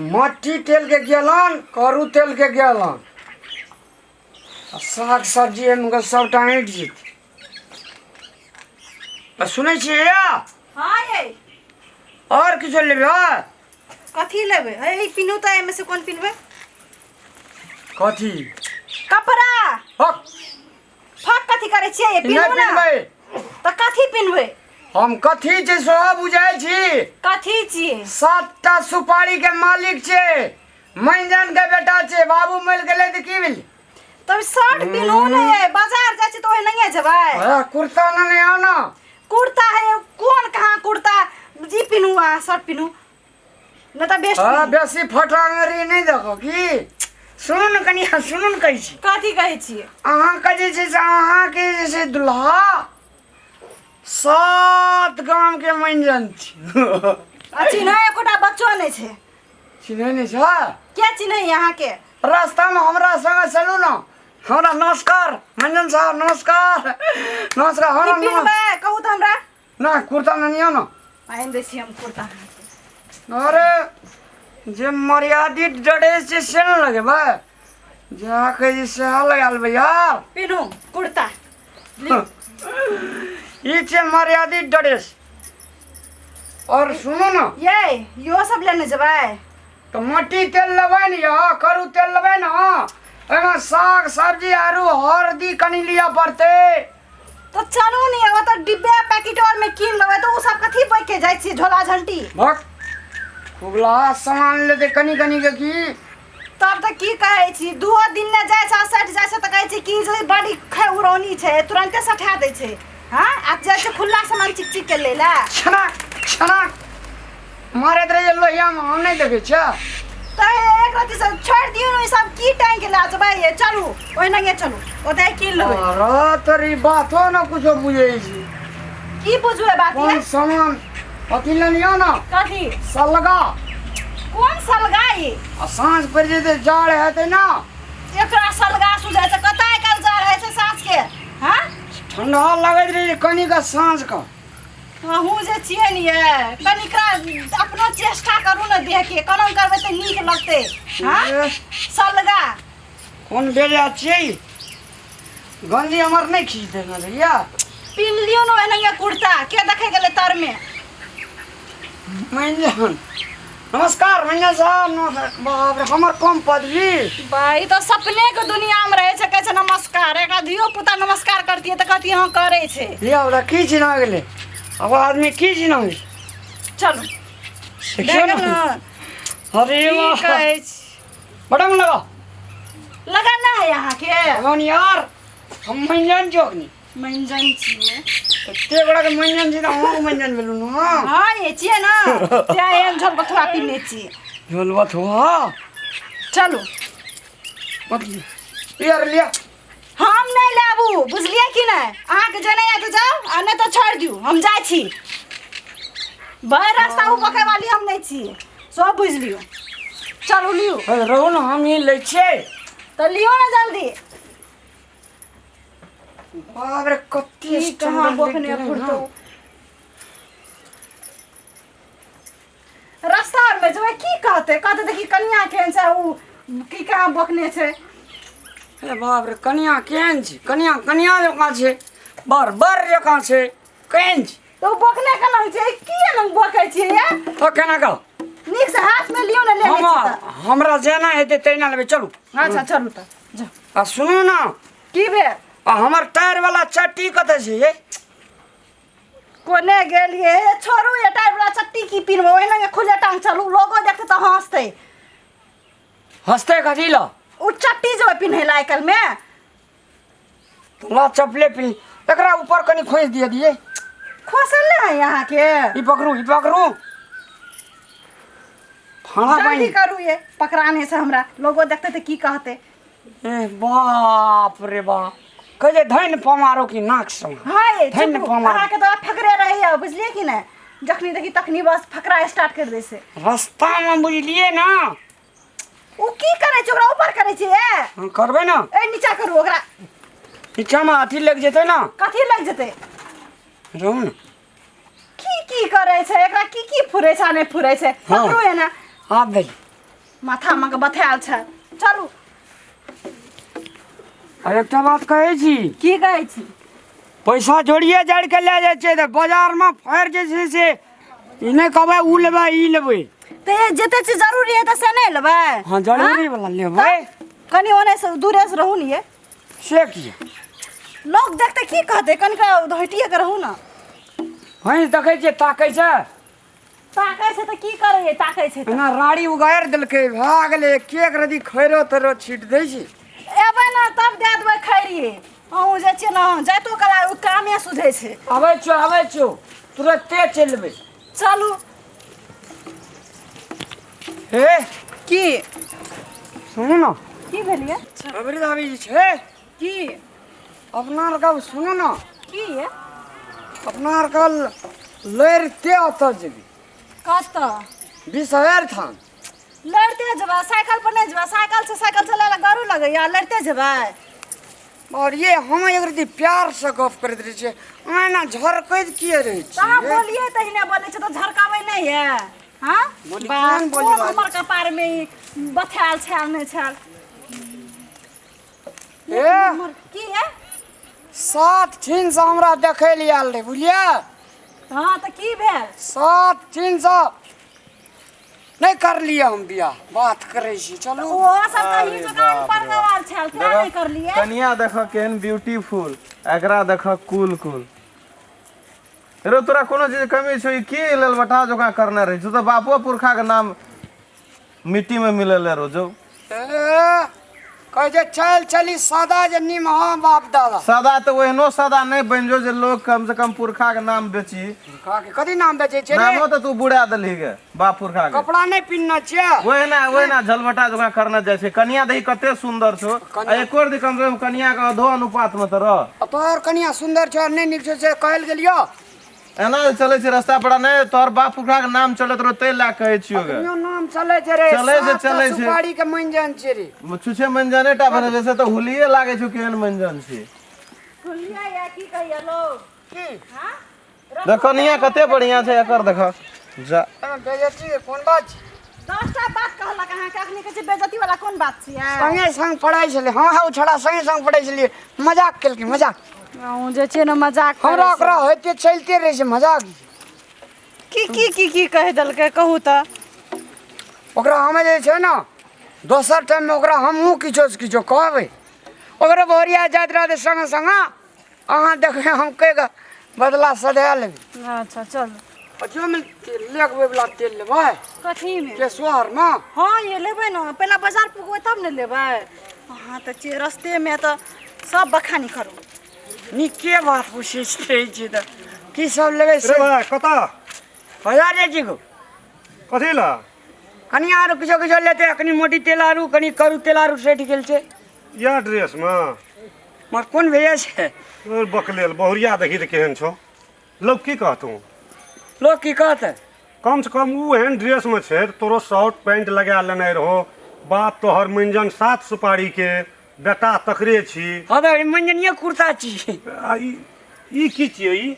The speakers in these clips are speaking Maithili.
मट्टी तेल के गेलन करू तेल के गेलन आ साग सब्जी एहिमे सबटा ऐंठ जेतै आ सुनै छियै या हाँ ये आओर किछो लेबै कथी लेबै हे ई पिन्हू तऽ एहिमे से कोन पिन्हबै कथी कपड़ा हक फक कथी करै छियै ये नहि पिन्हू ने पिन्हबै तऽ कथी पिन्हबै हम कथी छै सेहो बुझै छी कथी छियै सातटा सुपारी के मालिक छै मंजन के बेटा छै बाबू मरि गेलै तऽ की भेलै तब शर्ट पिन्हू ने ये बाजार जाइ छी तऽ ओहि नहिए जेबै अरे कुर्ता ने आउ ना कुर्ता है कोन कहाँ कुर्ता जी पिन्हू अहाँ शर्ट पिन्हू नहि तऽ बेस्ट हाँ बेसी फटांगरी नहि देखो की सुनू ने कनि सुनू ने कहै छी कथी कहै छियै अहाँके जे छै से अहाँके जे छै दुल्हा सात गामके मंजन छी आ चिन्है एकोटा बच्चो नहि छै चिन्है नहि छै के चिन्है अहाँके रास्तामे हमरा सङ्गे चलू ने हमरा नमस्कार मंजन साहब नमस्कार नमस्कार की हमरा नमस्कार पिन्हबै कहू तऽ हमरा ना कुर्ता नहीं ना आनि दै छी हम कुर्ता अरे जे मर्यादित ड्रेस छै से ने लगेबै जे कहै छै सएह लगा लेबै यार पिन्हू कुर्ता ई छै मर्यादित ड्रेस और सुनू ने ये इहो सब लेने जेबै तऽ मट्टी तेल लेबै ने यौ करू तेल लेबै ने ओहिमे साग सब्जी आरू हरदी कनि लिअ पड़तै तऽ चलू ने ओतऽ डिब्बे पैकेट और में कीन लेबै तऽ ओ सब कथी बैठ के जाइ छियै झोला झंटी भक खुबला सामान लेतै कनि कनि के की तब तऽ की कहै छी दूओ दिन ने जाइ छै आ सटि जाइ छै तऽ कहै छै कि जे बड़ी खे उड़ौनी छै तुरन्ते सठा दै छै हँ आ जाइ छै खुल्ला सामान चिक चिक के लै लए छनाक छनाक मारैत रहै लोहियामे हम नहि देखै छियै तऽ एक रत्ती से छोड़ि दियौ ने ई सब की टाँगि के लए जेबै ये चलू ओहिनागे चलू ओतै कीन लेबै अरे तोरी बातो ने कुछो बुझै छी की बुझबै बात कोन ये सामान अथी लेलियौ ने कथी सलगा कोन सलगा ई आ साँझ पड़ि जेतै जाड़ हेतै ने एकरा सलगा सुझाइ छै कतऽ आइ काल्हि जाड़ होइ छै साँझ के हँ ठंडा लगैत रहै छै कनिक साँझ कऽ अहूँ जे छियै ने ये कनिका अपनो चेष्टा करू ने देहके कोना करबै तऽ नीक लगतै हँ ए, सलगा कोन बेजा छियै ई? गंजी हमर नहि खींच देने रहिया पिन्ह लियौ ने एनाहिए कुर्ता के देखै गेलै तरमे मंजन नमस्कार मंजन साहब नमस्कार बाप रे हमर कम पदवी भाई तऽ सपने के दुनिया में रहै छै कहै छै नमस्कार एकरा धियो पुता नमस्कार करतियै तऽ कहतियै हँ करै छै लिया ओकरा की चिन्हा गेलै अब आदमी की चिन्हा गेलै चलू देखियौ देख ने ने अरे की वाह कहै छी बटन लगा लगाना है अहाँके कौन यार हम मंजन चौक मंजन छियै एते बड़ा के मंजन छी तऽ अहूँ मंजन भेलहुँ ने हँ ये छियै ने तें एहन झोल बथुआ पीने छियै झोल बथुआ चलू मतलब यार लिया हम नहि लाबू बुझलियै कि नहि अहाँके जेनाइ यऽ तऽ जाउ आ नहि तऽ छोड़ि दियौ हम जाइ छी भरि रास्ता ओ बकै वाली हम नहि छी सब बुझि लियौ चलू लियौ रहू ने हम ही लै छियै तऽ लियौ ने जल्दी बाप रे कते की कहाँ स्टैंडर्ड बकने लिख देने फुरतौ हँ। रास्ता आरमे जेबै की कहतै कहतै देखी कनिया केहन छै ओ की कहाँ बकने छै अरे बाप रे कनिया केहन छै कनिया कनिया जकाँ छै बर बर जकाँ छै केहन छै तऽ ओ बकने केना छै की एना बकै छियै ये तो केना कह नीक से हाथमे लियौ ने लेने छी तऽ हमरा जेना हेतै तहिना लेबै चलू अच्छा चलू तऽ जाउ आ सुनू ने की भेल आ हमर टायर वाला चट्टी कतऽ छै ये कोने गेलियै हे छोड़ू ये टायर वाला चट्टी की पिन्हबै ओहिना खुले टांग चलू लोगो देखतै तऽ हँसतै हँसतै कथी लए ओ चट्टी जेबै पिन्है लए आइ काल्हिमे ला चपले पिन्ह एकरा ऊपर कनि खोसि दिअ दियै खोसल नहि है अहाँके ई पकड़ू ई पकड़ू फाड़ा जल्दी पानि करू ये पकड़ाने से हमरा लोगो देखतै तऽ की कहतै ए बाप रे बाप कहै छै धनि पमारो की नाक समा हाँ ये धनि चुप पमारो अहाँके तऽ फकरे रहैया बुझलियै कि नहि जखनी देखी तखनी बस फकरा स्टार्ट कर दै छै रस्तामे बुझलियै ने ओ की करै छै ओकरा ऊपर करै छै ए हम करबै ने ए नीचा करू ओकरा नीचामे अथी लागि जेतै ने कथी लागि जेतै रहू ने की की करै छै एकरा की की फुरै छै आ नहि फुरै छै हाँ। पकड़ू एना आब भेल माथा मे के बथायल छै। चलू। आ एकटा बात कहै छी। की कहै छी? पैसा जोड़िए जाड़ि के लए जाइ छियै तऽ बाजारमे फाड़ि जे छै से ई नहि कहबै ओ लेबै ई लेबै। तऽ जते चीज जरूरी है तऽ से नहि लेबै? हँ, जरूरी वाला लेबै। कनि ओने से दूरे से रहू ने ये। से किया? लोग देखते की कहते, कनिका हटिए के रहू ने। भैंस देखै छियै ताकै छै। ताकै छै तऽ की करैए, ताकै छै तऽ एना राड़ी उगारि देलकै, भए गेलै। केक रदी खैरो तैरो छीट दै छै। एबै ने तब दए देबै खैरी। अहूँ जे छियै ने जाइतो कला ओ कामे सुझै छै। आबै छियौ, आबै छियौ, तुरते चलि एबै। चलू। हे। की? सुनू ने। की भेलियै? अबरी दाबी जे छै। की? अपना आरके सुनू ने। की ये? अपना आरके लड़िते ओतऽ जेबै। कतऽ? 20,000 थान। लड़िते जेबै? साइकिल पर नहि जेबै? साइकिल से साइकिल चलाय लए गरू लगैया, लड़िते जेबै? और ये हम एक रति प्यार से गप करैत रहै छियै, अहाँ एना झरकैत किए रहै तऽ अहाँ छियै? बोलियै तहिने बोलै छै तऽ झरकाबै नहि ये? हाँ? बोली, बा, केहन बोली कोन बाजै हमर कपारमे ई बथायल छायल नहि छायल। ए। हमर की है? 7 ठिन से हमरा देखै लए आयल रहै, बुझलियै? हँ, तऽ की भेल? 7 ठिन से नहि करलियै हम बियाह, बात करै छी, चलू। ओहो सब तऽ अरे ही दुकान बाप पर रे गवार छल, तें देखऽ, नहि करलियै। कनिया देख केहन ब्यूटीफुल, एकरा देख कुल कुल। रो तोरा कोनो चीज कमी छौ? ई की लेल बटा जोका करने रहै छौ? तऽ बापो पुरखा के नाम मिट्टी में मिलल है रोजो। ए, कहै छै चल चली सदा जे निमहा बाप दादा। सदा तऽ ओहनो सदा नहि बनि जो जे लोग कम से कम पुरखा के नाम बेची। पुरखा के कथी नाम बेचै छै रे? नामो तऽ तू बुड़ा देलही गे बाप पुरखा के। कपड़ा नहि पिन्हने छियै। ओहिना ओहिना झलबटा जकाँ करने जाइ छै। कनिया दही कते सुन्दर छौ, आ एको दिन कम से कम कनिया के अधो अनुपात में तऽ रह। आ तोहर कनिया सुन्दर छौ नहि नीक छौ से कहल गेलियौ? एना जे चलै छै रस्ता पर नहि तोहर बाप पुरखा के नाम चलैत रहो ताहि लए कहै छियौ गे। अखनियो नाम चलै छै रे। चलै छै, सात टा चलै छै। सुपारी के मंजन छै रे। छुछे मंजने टा बने छै तऽ हुलिये लागै छौ केहन मंजन छै। सुनलियै या की कहिया लोग? की? हाँ। देख कनिया कते बढ़िया छै एकर, देख जा। एहिमे बेइज्जती के कोन बात छै? 10टा बात कहलक अहाँके, अखनी कहै छै बेइज्जती वाला कोन बात छियै? संगे संग पढ़ै छलै। हँ हँ, ओ छोड़ा संगे संग पढ़ै छलियै। मजाक केलकै, मजाक। अहूँ जे छियै ने मजाक करै हमरा छी। ओकरा होइते चलिते रहै छै मजाक। की की की की कहि देलकै कहू तऽ? ओकरा हमे जे छै ने दोसर टाइममे ओकरा हमहूँ किछो से किछो कहबै। ओकरो भोरिया जाइत रहतै संगे संगे, अहाँ देखबै हम कहि कऽ बदला सधा लेबै। अच्छा चलू। अथियोमे लेगबै वला तेल लेबै? कथीमे? केशवरमे। हँ ये, लेबै ने। पहिला बाजार पुगबै तब ने लेबै। अहाँ तऽ छियै रस्तेमे तऽ सब बखानी करू। नीके बात पूछै छियै छी तऽ की सब लेबै से? रे भाइ, कतऽ? बाजार जाइ छी गो। कथी लए? कनि आरो किछो किछो लेतै। कनि मोटी तेल आरू कनि करू तेल आरू सटि गेल छै। इएह ड्रेसमे? मगर कोन भैया छै? ओ बकलेल बहुरिया, देखी तऽ केहन छौ। लोग की कहतौ? लोग की कहतै? कम से कम ओ एहन ड्रेसमे छै तऽ तोरो शर्ट पैंट लगा लेने रहो। बाप तोहर मंजन सात सुपारी के बेटा तकरे छी। हँ, तऽ ई मंजनिये कुर्ता छी। आ ई की छियै ई?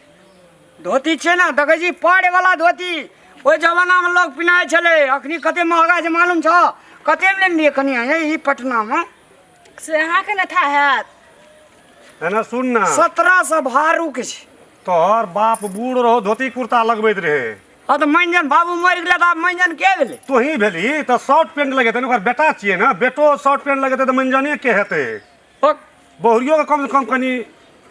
धोती छै ने, देखै छी पाड़े वाला धोती। ओहि जमानामे लोग पिन्हाइ छलै। अखनी कते महगा छै मालूम छौ? कते मे लेने रहियै कनिया ये ई पटनामे? से अहाँके ने था हैत। एना सुन ना। 1700 भारू के छै। तोहर बाप बूढ़ रहो धोती कुर्ता लगबैत रहे। हँ, तऽ मंजन बाबू मरि गेलै तऽ आब मंजन के भेलै? तोही भेलही तऽ शर्ट पैंट लगेतै ने, ओकर बेटा छियै ने। बेटो शर्ट पैंट लगेतै तऽ मंजने के हेतै? ओ बहुरियो के कम से कम कनि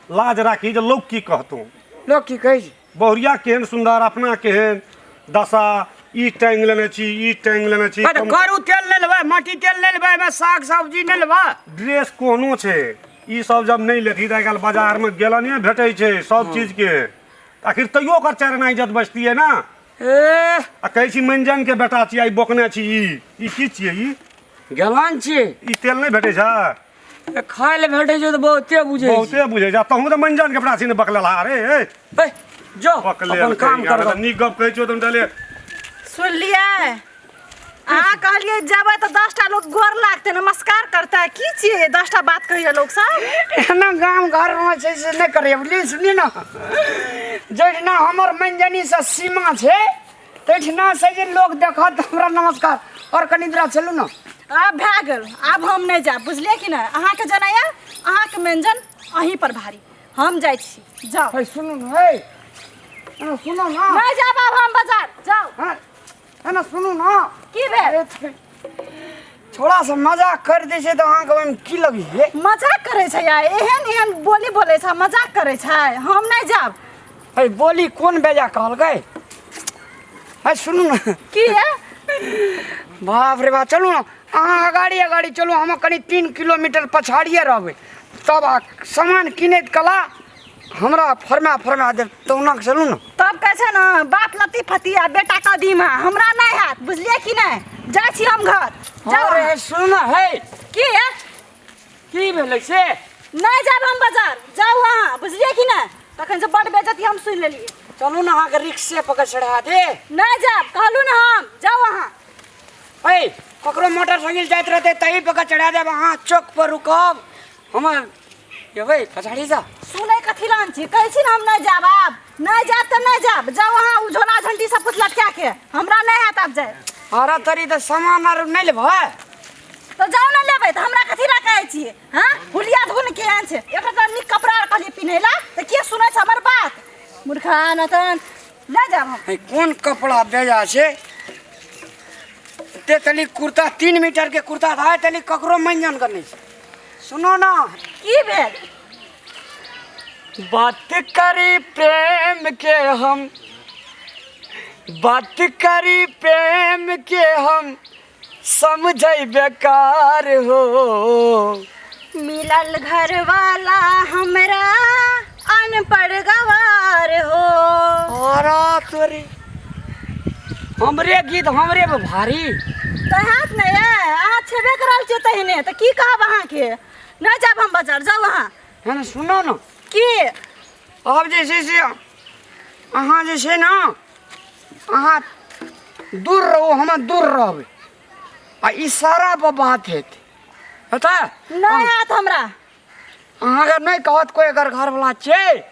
लाज राखी जे लोग की कहतौ। लोग की कहै छै? बहुरिया केहन सुन्दर, अपना केहन दशा। ई टांगि लेने छी, ई टांगि लेने छी। तऽ करू तेल नहि लेबै, माटी तेल नहि लेबै, एहिमे साग सब्जी नहि लेबै? ड्रेस कोनो छै ई सब जब नहि लेती तऽ आइ काल्हि बाजारमे गेलने भेटै छै सब चीजके। आखिर तैयो ओकर चारि आना इज्जत बचतियै ने। ए। आ कहै छी मंजन के बेटा छी, आइ बोकने छी। ई की छियै ई? गेलन छियै। ई तेल नहि भेटै छै? ए, खाय लए भेटै छै तऽ बहुते बुझै छै। बहुते बुझै छै। तहूँ तऽ मंजन के बेटा छी ने बकलेलहा। रे ए। ए, जो बकलेल अपन काम कहिया कर। तऽ नीक गप कहै छियौ तऽ डले। सुनलियै? अहाँ कहलियै जेबै तऽ 10टा लोक गोर लागतै, नमस्कार करतै। की छियै 10टा बात कहैया लोक सब? एना गाम घरमे छै से नहि करैए, बुझलियै? सुनियै ने, जहिना हमर मंजनीसँ सीमा छै तहिठिना से जे लोक देखत हमरा नमस्कार। और कनी दूरा चलू ने। आब भए गेल, आब हम नहि जायब, बुझलियै कि नहि? अहाँके जेनाइ यऽ, अहाँके व्यंजन अहीं पर भारी। हम जाइ छी, जाउ। हे सुनू ने, हे एना सुनू ने। नहि जायब आब हम बाजार, जाउ। हाँ, एना सुनू ने। की भेल? छोड़ा सब मजाक कर दै छै तऽ अहाँके ओहिमे की लगै छै? मजाक करै छै यार, एहन एहन बोली बोलै छै, मजाक करै छै। हम नहि जायब। है बोली कोन बेजा कहलकै? है सुनू ने। की है? बाप रे बाप, चलू ने अहाँ अगाड़ी अगाड़ी चलू, हम कनि 3 किलोमीटर पछाड़िए रहबै, तब आ सामान किनैत कला हमरा फरमा फरमा देब, तहुना चलू ने। तब कहै छै ने बाप लत्ती फती आ बेटा कदीमा, हमरा नहि हैत, बुझलियै कि नहि? जाइ छी हम घर, जाउ। अरे सुनू ने, है की है? की भेलै से? नहि जायब हम बाजार, जाउ अहाँ, बुझलियै कि नहि? तखन से बड बेइज्जती हम सुनि लेलियै। चलू ने अहाँके रिक्शे पकड़ चढ़ा दे। नहि जायब कहलू ने हम, जाउ अहाँ। ऐ ककरो मोटरसाइकिल जाइत रहतै तही पकड़ चढ़ा देब, अहाँ चौक पर रुकब, हम एबै पछाड़ी से। सुनै कथी लान छी? कहै छी ने हम नहि जायब, आब नहि जायब तऽ नहि जायब, जाउ अहाँ। ओ झोला झंटी सब कुछ लटका के हमरा नहि हैत आब जाय। अरे तरी तऽ सामान आर नहि लेबै? तऽ जाउ ने लेबै, तऽ हमरा कथी लए कहै छियै? हँ, हुलिया धुन केहन छै? एकरा तऽ नीक कपड़ा आर कहलियै पिन्है लए तऽ के सुनै छै हमर बात? मूर्खा नतन, लए जायब हम। है कोन कपड़ा बेजा छै? ते तनी कुर्ता 3 मीटर के कुर्ता था, तनी ककरो मंजन के नहीं छै। सुनो ना। की भेल? बात करी प्रेम के हम, बात करी प्रेम के हम समझै बेकार हो। मिलल घर वाला हमरा अनपढ़ गवार हो। अरे तोरी हमरे गीत हमरे पे भारी। तऽ हैत ने ये, अहाँ छेबे करल छियै तहिने, तऽ की कहब अहाँके? नहि जायब हम बाजार, जाउ अहाँ। है ना, सुनो ना। की? आब जे छै से अहाँ जे छै ने, अहाँ दूर रहू, हम दूर रहबै, आ इशारा पर बात हेतै, हेतै? नहि हैत हमरा। अहाँके नहि कहत कोइ अगर घरवला छै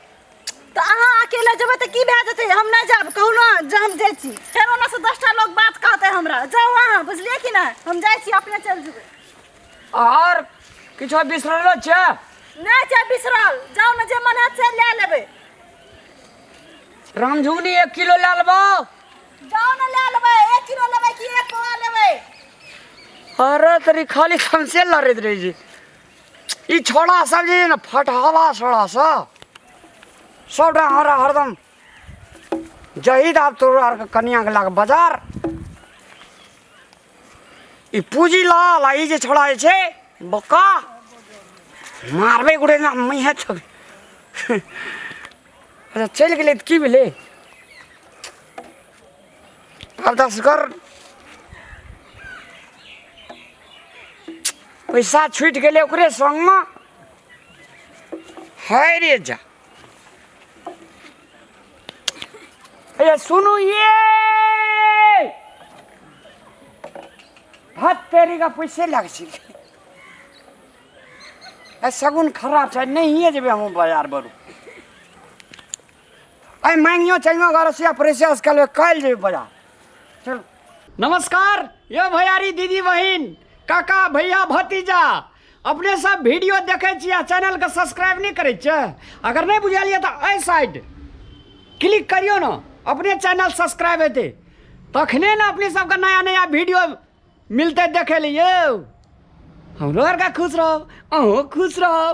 तऽ अहाँ अकेले जेबै तऽ की भए जेतै? हम नहि जायब, कहू ने जे हम जाइ छी, फेर ओना से 10टा लोग बात कहतै हमरा। जाउ अहाँ, बुझलियै कि नहि? हम जाइ छी, अपने चलि जेबै। आओर किछो बिसरलो छै? नहि छै बिसरल, जाउ ने, जे मन हैत से लए लेबै। रामझुगनी 1 किलो लए लेबौ। जाउ ने लए लेबै, 1 किलो लेबै कि 1 पौआ लेबै? अरे तरी खाली हमसे लड़ैत रहै छै ई छोड़ा सब जे ने, फटहवा छोड़ा सब सबटा हमरा हरदम जहीद। आब तोरा आरके कनियाके लए कऽ बाजार ई पूजी लाल आ ई जे छोड़ा जे छै बक्का मारबै गुड़े ना मुँहे छौ। अच्छा चलि गेलै तऽ की भेलै? आब दसगर पैसा छूटि गेलै ओकरे संगमे। है रे जा, अरे सुनू ये भात तेरी का पैसे लाग छै। शगुन खराब छै, नहिए जेबै हम बाजार बरू। आइ मांगियो चाहियो घर से प्रेसियस कल काल्हि जेबै बाजार। चलो नमस्कार यो भैयारी दीदी बहिन काका भैया भतीजा, अपने सब वीडियो देखे छी आ चैनल के सब्सक्राइब नहीं करे छियै? अगर नहीं बुझलियै तऽ एहि साइड क्लिक करियौ ने, अपने चैनल सब्सक्राइब हेतै तखने ने अपने सबके नया नया वीडियो मिलतै देखे लिए। यौ हमरो आरके खुश रहब, अहूँ खुश रहब।